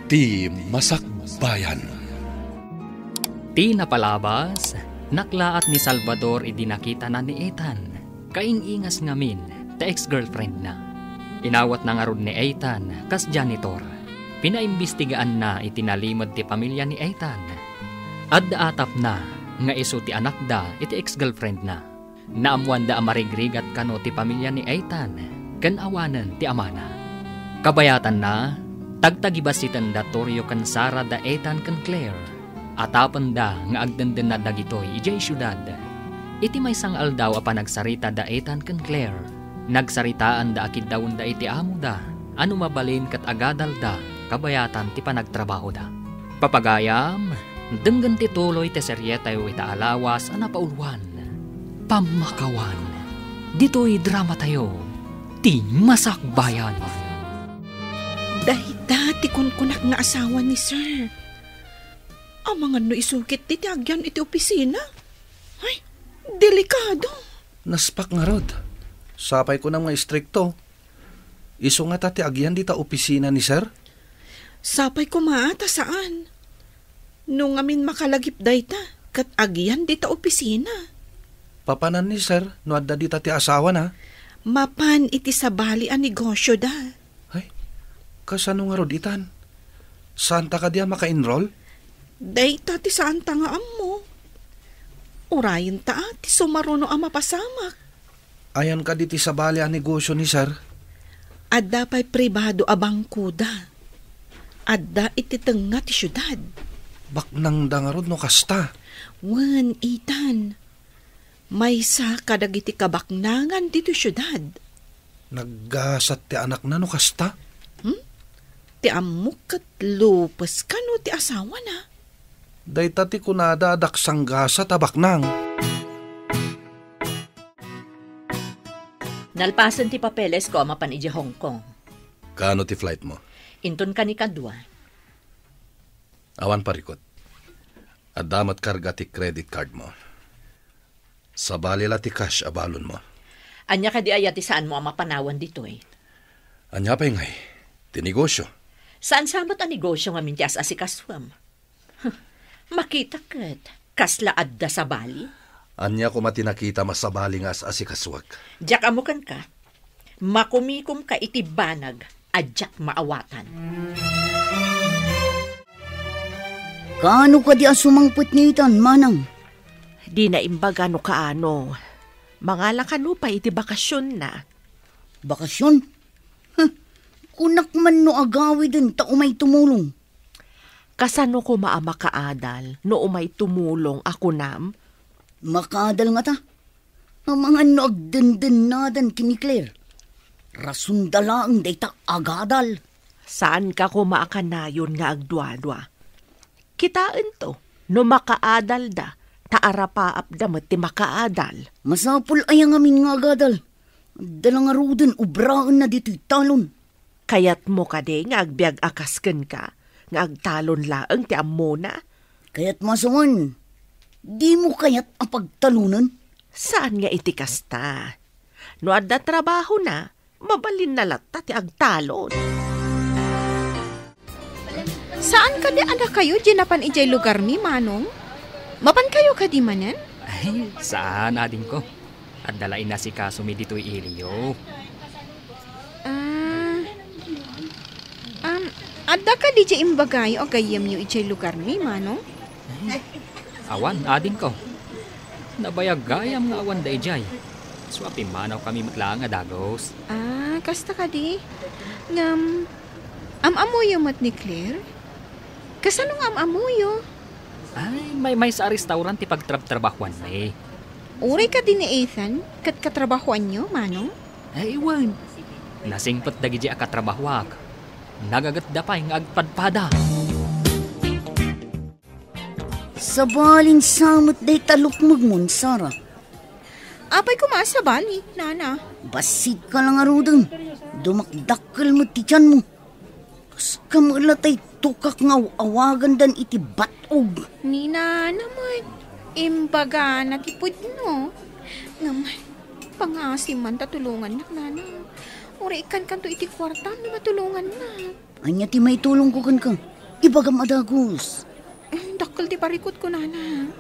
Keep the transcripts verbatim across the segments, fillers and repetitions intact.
Ti Masakbayan. Ti napalabas, naklaat ni Salvador idi nakitana ni Ethan. Kaing-ingas ngamin ta ex-girlfriend na. Inawatna ngarud ni Ethan kas janitor. Pinaimbistigaanna iti nalimed ti pamilya ni Ethan. Adda atapna nga isu ti anakda iti ex-girlfriend na. Naammoanda a marigrigat kano ti pamilya ni Ethan ken awanen ti amana. Kabayatanna, tagtagibasitenda Torio ken Sara da Ethan ken Claire. Atapenda nga agdendenna dagitoy idiay siudad. Iti maysa nga aldaw a panagsarita da Ethan ken Claire, nagsaritaanda a kiddawenda iti amoda a no mabalin ket agadalda kabayatan ti panagtrabahoda. Papagayam, denggen ti tuloy ti serietayo ita a lawas a napauluan, Pammakawan. Ditoy dramatayo, Ti Masakbayan. Dayta ti kunkunak nga asawa ni Sir. Amangan no isukit ti, ti agyan iti opisina. Ay, delikado. Naspak ngarud. Sapay ko nga istrikto. Isu ngata ti agyan dita opisina ni Sir? Sapay koma ta saan. No ngamin makalagip dayta, ket agyan dita opisina. Papanan ni Sir no adda dita ti asawana? Mapan iti sabali a negosyoda. Ay, kasano ngarud itan? Saanta kadi a maka-enroll? Dayta ti saanta nga ammo. Urayenta ti sumaruno a mapasamak. Ayan kadi ti sabali a negosyo ni Sir? Adda pay pribado a bangkoda. Adda iti tengnga ti siudad. Baknangda ngarud no kasta? Wen, Ethan. Maysa kadagiti kabaknangan ditoy siudad. Naggasat ti anakna no kasta? Hmm? Ti ammok ket lupes kano ti asawana? Dayta ti kunada a daksanggasat a baknang. Nalpasen ti papelesko a mapan idiay Hong Kong. Kaano ti flight mo? Inton kanikadua. Awan parikut. Adda met karga ti credit card mo. Sabali la ti cash a balon mo. Ania kadi aya ti saanmo a mapanawan ditoy? Ania pay ngay? Ti negosyo. Saan sa met a negosyo ngamin ti as-asikasuem? Huh, makita ket, kasla adda sabali? Ania koma ti nakitam a sabali nga as-asikasuak? Diak ammo kenka. Makumikomka iti banag a diak maawatan. Kaano kadi a sumangpet ni Ethan, manang? Dina imbaga no kaano. Mangala kano pay iti bakasionna. Bakasyon? Huh, kunak man no agawiden ta umay tumulong. Kasano koma a makaadal no umay tumulong a kunam? Makaadal ngata. Amangan no agdendennadan ken ni Claire. Rasonda laeng dayta agadal. Saanka koma a kanayon nga agduadua. Kitaento no makaadalda ta arapaapda met ti makaadal. Masapul aya ngamin nga agadal? Adda la ngaruden obraenna ditoy talon. Kayatmo kadi nga agbiag a kas kenka, nga agtalon laeng ti ammona? Kayatmo a sawen, dimo kayat a pagtalonen? Saan nga iti kasta. No adda trabahona, mabalinna latta ti agtalon. Saan kadi a dakayo diay napan idiay lugarmi, Manong? Mapankayo kadi manen? Ay, saan, adingko. Adda la inasikasomi ditoy iliyo. Ah, um, adda kadi diay imbagayo a gayyemyo idiay lugarmi, Manong? Awan, adingko. Nabayag gayam nga awan da idiay. So, a pimmanawkami met laeng a dagus. Ah, kasta kadi. Ngem, am-ammoyo met ni Claire? Kasano nga am-ammoyo? Ay, may, maysa a restaurant ti pagtrabtrabahuanmi. Uray kadi ni Ethan, ket katrabahuanyo, Manong? Ay, wen. Nasingpet dagiti a katrabahuak. Nagagetda pay nga agpadpada. Sabalin sa met dayta lukmegmon, Sara. Apay koma a sabali, Nana? Bassit ka la ngaruden. Dumakdakkel met ti tianmo. Kas kamela tay tukak nga aw-awagandan iti bat-og. Ni Nana met, imbagana ti pudno. Ngem, pangaasim man ta tulongannak, Nana. Uray ikkankanto iti kuartam no matulongannak. Ania ti maitulongko kenka? Ibagam a dagus. Eh, dakkel ti parikut kunana.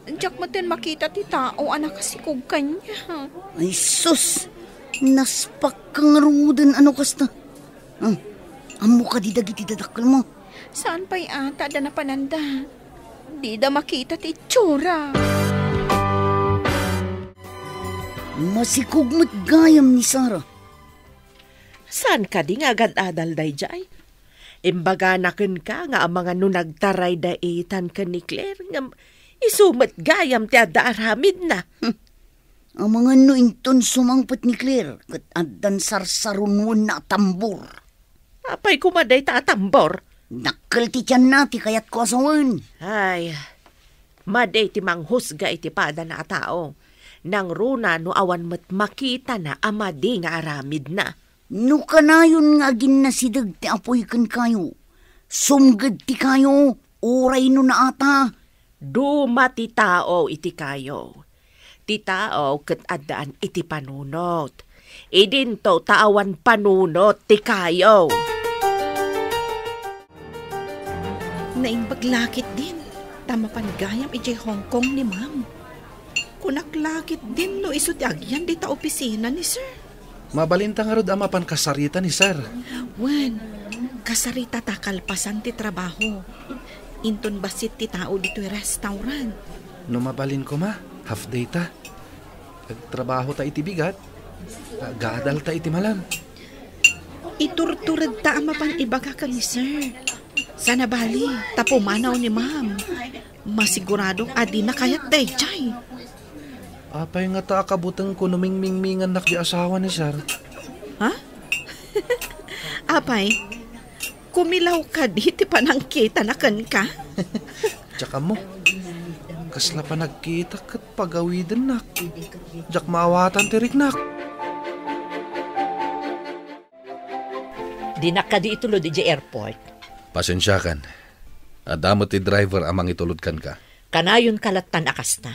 Diak metten makita ti tao a nakasikog kaniak. Ay sus, naspak ka ngaruden a no kasta. Hmm, ammo kadi dagiti dadakkelmo? Saan pay a ta adda napananda. Dida makita ti itsura. Masikog met gayam ni Sarah. Saan kadi nga agad-adal daydiay? Imbagana kenka nga amangan no nagtaray da Ethan ken ni Claire, ngem isu met gayam ti adda aramidna. Hmm. Amangan no inton sumangpet ni Claire, ket addan sarsarunoenna a tambor. Apay koma dayta a tambor? Dakkel ti tianna ti kayatko a sawen. Ay, madi ti manghusga iti padana a tao. Nangruna no awan met makitana a madi nga aramidna. No kanayon nga aginnasideg ti apoy kenkayo, sumged ti kayo, uray no naata. Duma ti tao iti kayo. Ti tao ket addaan iti panunot. Idinto ta awan panunot ti kayo. Naimbag la ketdin, ta mapan gayam idiay Hong Kong ni Ma'am. Kunak la ketdin no isu ti agyan dita opisina ni Sir. Mabalinta ngarud a mapan kasarita ni Sir. Wen, kasaritata kalpasan ti trabaho. Inton bassit ti tao ditoy restaurant. No mabalin koma, half day ta. Agtrabahota iti bigat, agadalta iti malam. Iturturedta a mapan ibaga ken ni Sir. Sana bali, ta pumanaw ni Ma'am. Masiguradok a dina kayat daydiay. Apay ngata a kabutengko no mingmingmingannak di asawa ni Sir? Ha? Apay, kumilaw kadi ti panangkitana kenka? Diak ammo. Kasla panagkita ket pagawidennak. Diak maawatan ti riknak. Dinak kadi itulod idiay airport. Pasensiakan. Adda met ti driver a mangitulod kenka. Kanayonka lattan a kasta.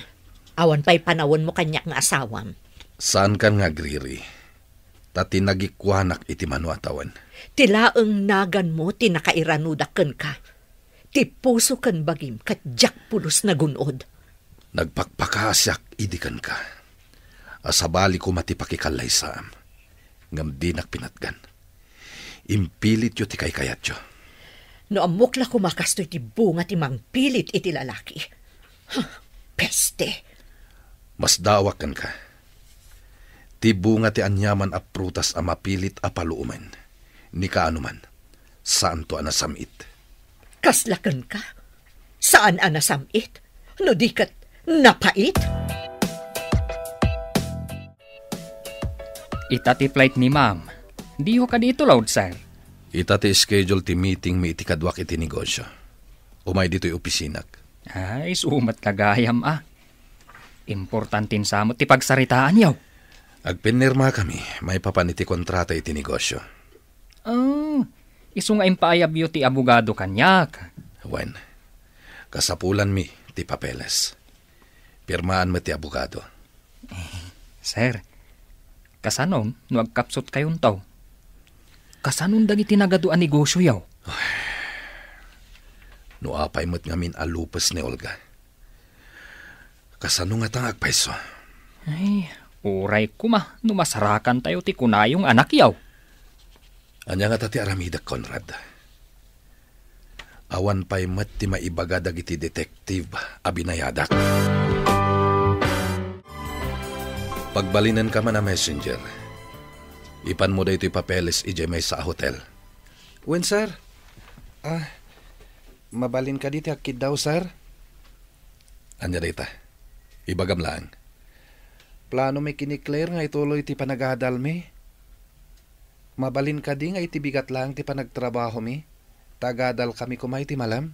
Awan pay panawenmo kaniak nga asawam. Saankan nga agriri. Ta ti nagikuanak iti mano a tawen. Ti laeng naganmo ti nakairanudak kenka. Ti puso ken bagim ket diak pulos nagun-od. Nagpakpakaasiak idi kenka. A sabali koma ti pakikallaysaam, ngem dinak pinatgan. Impilityo ti kaykayatyo. No ammok la koma kastoy ti bunga ti mangpilit iti lalaki. Huh, peste! Masdaawak kenka. Ti bunga ti aniaman a prutas a mapilit a paluomen. Ni kaano man, saanto a nasam-it. Kasla kenka? Saan a nasam-it? No di ket napait? Ita ti flight ni Ma'am. Diyo kadi itulod, sir? Ita ti schedule ti meeting mi iti kaduak iti negosyo. Umay ditoy opisinak. Ay, sumat la gayam a. Importante sa met ti pagsaritaanyo. Agpinirmakami maipapan iti kontrata iti negosyo. Oh, isu nga impaayabyo ti abogado kaniak. Wen, kasapulanmi ti papeles. Pirmaan met ti abogado. Sir, kasanon no agkapsutkayonto? Kasanon dagiti nagadu a negosyoyo? No apay met ngamin a lupes ni Olga. Kasano ngata nga agpayso? Ay, uray koma no masarakantayo ti kunayo nga anakyo. Ania ngata ti aramidek, Conrad? Awan pay met ti maibaga dagiti detective a binayadak. Pagbalinenka man a messenger. Ipanmo daytoy papeles idiay maysa a hotel. Wen, sir. Ah, mabalin kadi ti agkiddaw, sir? Ania dayta? Ibagam laeng. Planomi ken ni Claire nga ituloy ti panagadalmi. Mabalin kadi nga iti bigat laeng ti panagtrabahomi, ta agadalkami koma iti malem?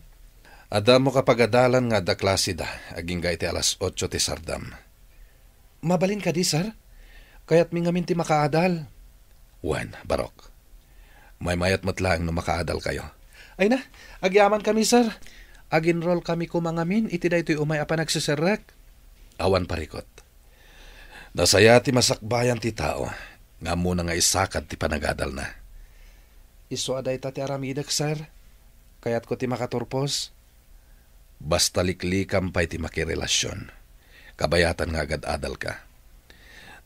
Adda ammo a pagadalan nga adda klaseda agingga iti alas otso ti sardam. Mabalin kadi, sir? Kayatmi ngamin ti makaadal. Wen, barok. Maymayat met laeng no makaadalkayo. Ay na, agyamankami, sir. Ag-enrollkami koma ngamin iti daytoy umay a panagseserrek. Awan parikut. Nasaya ti masakbayan ti tao nga ammona nga isakad ti panagadalna. Isu a dayta ti aramidek, sir. Kayatko ti makaturpos. Basta liklikam pay ti makirelasion. Kabayatan nga agad-adalka.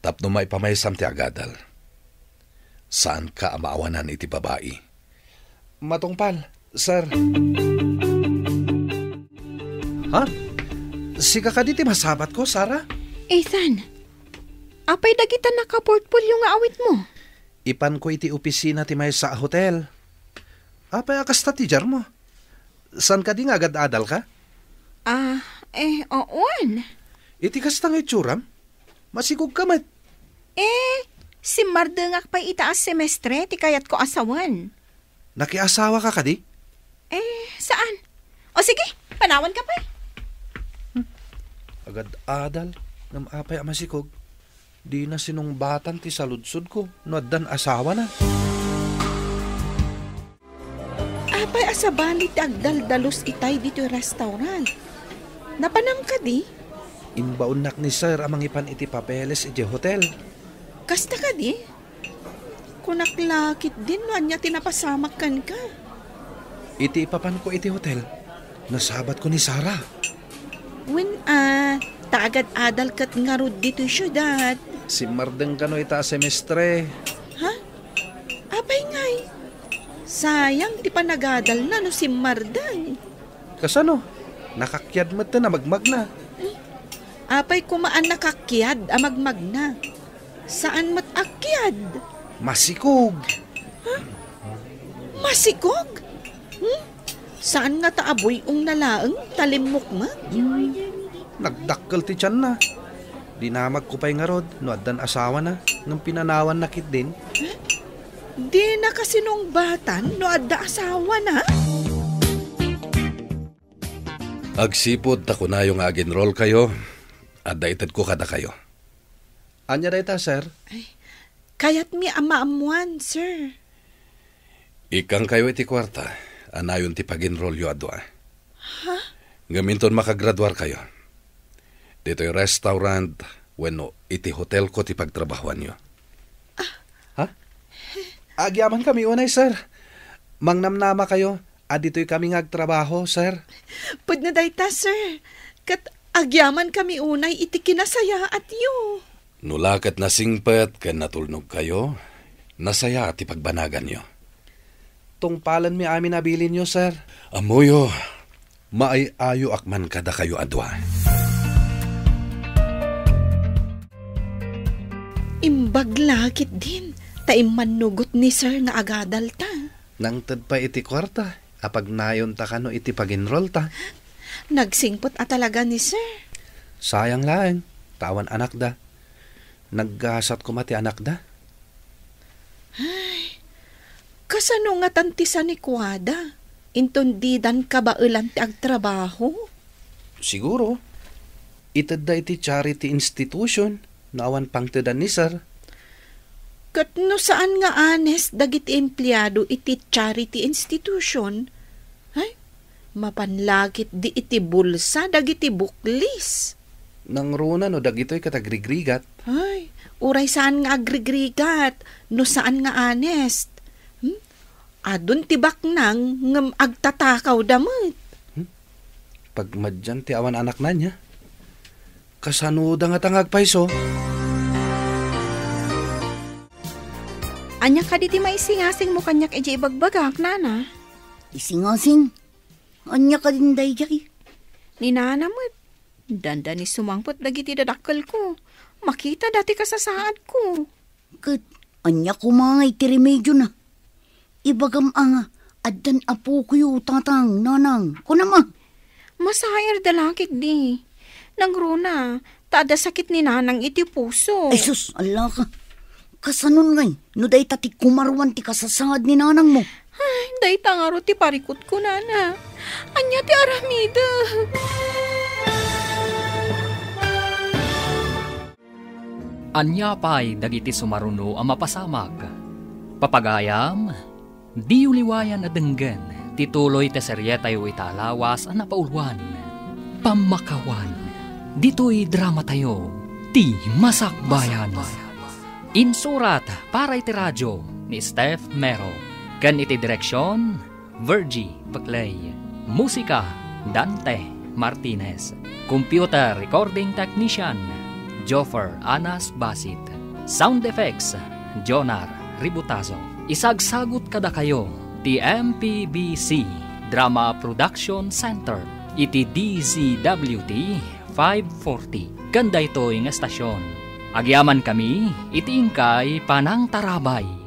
Tapno maipamaysam ti agadal. Saanka a maawanan iti babai. Matungpal, sir. Ha? Sika kadi ti masabatko, Sarah? Ethan, apay dagita nakaportfolio nga awitmo? Ipanko iti opisina ti maysa a hotel. Apay a kasta ti diarmo? Saan kadi nga agad-adalka? Ah, eh, oo. Iti kasta nga itsuram? Masikogka met. Eh, simmardengak pay ita a semestre ti kayatko a sawen. Nakiasawaka kadi? Eh, saan? O sige, panawanka pay. Agad-adal, ngem apay a masikog? Dina sinungbatan ti saludsodko no addan asawana. Apay a sabali ti agdaldalus itay ditoy restaurant? Napanam kadi? Imbaonnak ni sir a mangipan iti papeles iti hotel. Kasta kadi? Kunak la ketdin no ania ti napasamak kenka. Iti ipapanko iti hotel, nasabatko ni Sarah. Wen a, ta agad-adal ket ngarud ditoy siudad. Simmardeng kano ita a semestre. Ha? Apay ngay? Sayang ti panagadalna no simmardeng. Kasano? Nakakiad met a magmagna. Apay koma a nakakiad a magmagna? Saan met a kiad. Masikog. Ha? Masikog? Hmm? Saan ngata a buy-ong na laeng ta limmukmuk? Nagdakkel ti tianna. Dinamagko pay ngarud no addan asawana, ngem pinanawanna ketdin. Dina kasinungbatan no adda asawana? Agsipud ta kunayo nga ag-enrollkayo, adda itedko kadakayo. Ania dayta, sir? Ay, kayatmi a maammuan, sir. Ikkangkayo iti kuarta, a nayon ti pag-enrollyo a dua. Ha? Ngem inton makagraduarkayo, ditoy restaurant wenno iti hotelko ti pagtrabahoanyo. Ha? Agyamankami unay, sir. Mangnamnamakayo a ditoy kami nga agtrabaho, sir. Pudno dayta, sir. Ket agyamankami unay iti kinasayaatyo. No la ket nasingpet ken natulnogkayo, nasayaat ti pagbanaganyo. Tungpalenmi amin a bilinyo, sir. Ammoyo, maay-ayoak man kadakayo a dua. Imbag la ketdin ta immannugot ni sir nga agadalta. Nangted pay iti kuarta a pagnayonta kano iti pag-enrollta. Nagsingpet a talaga ni sir. Sayang laeng, ta awan anakda. Naggasat koma ti anakda. Ay, kasano ngatan ti sanikuada? Inton didan kabaelan ti agtrabaho? Siguro, itedda iti charity institution no awan pangtedan ni sir. Ket no saan nga honest dagiti empleado iti charity institution, ay, mapan la ketdi iti bulsa dagiti buklis. Nangruna no dagitoy ket agrigrigat. Ay, uray saan nga agrigrigat, no saan nga honest. Hmm? Adun ti baknang ngem agtatakawda met. Hmm? Pagmadian ti awan anakna nia. Kasanoda ngata nga agpayso? Ania kadi ti maisingasingmo kaniak idiay ibagbagak, nana? Isingasing? Ania kadin daydiay? Ni nana met. Dandani sumangpet dagiti dadakkelko. Makitada ti kasasaadko. Ket ania koma ngay ti remediona? Ibagam a nga, addan apokoyo, tatang, nanang. Kunam a. Masairda la ketdi. Nangruna, ta adda sakit ni nanang iti puso. Ay sus, allaka. Kasanon ngay, no dayta ti kumaruan ti kasasaad ni nanangmo? Ay, dayta ngarud ti parikutko, nana. Ania ti aramidek? Ania pay dagiti sumaruno a mapasamak? Papagayam, diyo liwayan a denggen ti tuloy ti serietayo ita a lawas a napauluan, Pammakawan, ditoy dramatayo, Ti Masakbayan. Insurat para iti radio ni Steph Mero, ken iti direksion, Virgie Peclay. Musika, Dante Martinez. Computer recording technician, Joffer Anas Basit. Sound effects, Jonar Ributazo. Isagsagut kadakayo ti M P B C Drama Production Center iti D Z W T five forty. Ken daytoy nga estasion, agyamankami iti inkay panangtarabay.